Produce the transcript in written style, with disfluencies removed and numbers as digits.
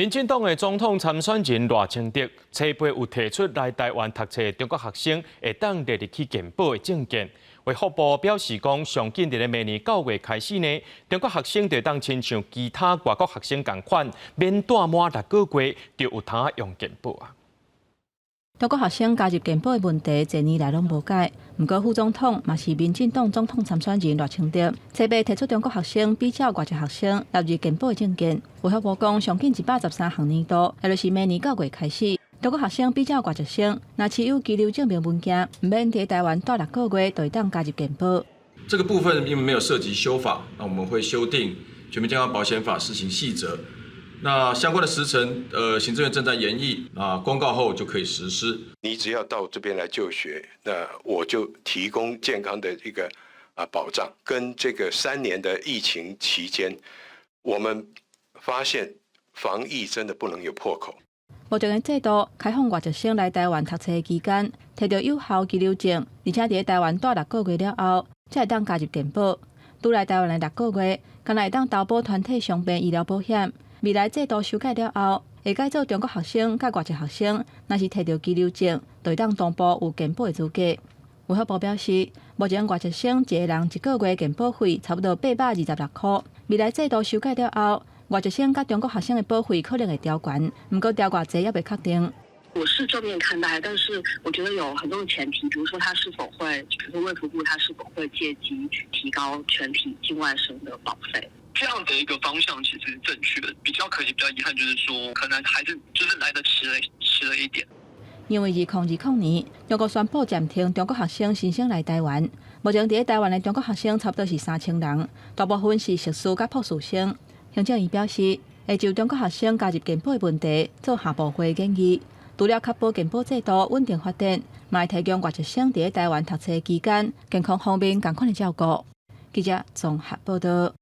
民進黨的總統參選人賴清德，初八有提出來台灣讀冊中國學生會當列入去健保的政見。衛福部表示講，上緊佇咧明年9月開始呢，中國學生就當親像其他外國學生仝款，免蹛滿6個月就有通用健保啊。中國學生加入健保的問題，濟年來攏無解。毋過副總統嘛是民進黨總統參選人賴清德，初八提出中國學生比照外籍學生納入健保的政見。衛福部講，上緊113學年度，也就是明年9月開始，中國學生比照外籍生，若持有居留證明文件，毋免佇台灣蹛6個月，就會當加入健保。這個部分因為沒有涉及修法，那我們會修訂《全民健康保險法》施行細則。那相關的時程，行政院正在研議，啊，公告後就可以實施。你只要到這邊來就學，那我就提供健康的一個保障。跟這個3年的疫情期間，我們發現防疫真的不能有破口。目前的制度開放外籍生來台灣讀冊期間，提著有效居留證，而且佇台灣蹛6個月了後，才會當加入健保。拄來台灣的六個月，敢若會當投保團體傷病醫療保險。未來制度修改了後，會改做中國學生佮外籍學生，若是提著居留證，就會當同步有健保的資格。衛福部表示，目前外籍生一個人一個月健保費差不多826塊。未來制度修改了後，外籍生佮中國學生的保費可能會調懸，毋過調偌濟猶未確定。我是正面看待，但是我覺得有很多的前提，比如說他是否會，比如說衛福部他是否會借機提高全體境外生的保費。這樣的一個方向其實是正確的，比較可惜、比較遺憾就是說，可能還是就是來得遲了一點。因為2020年，中國宣布暫停中國學生申請來台灣。目前佇台灣的中國學生差不多是3000人，大部分是碩士佮博士生。行政院表示，會就中國學生加入健保的問題做下步會研議。除了確保健保制度穩定發展，嘛會提供外籍生佇台灣讀冊期間健康方面仝款的照顧。記者綜合報道。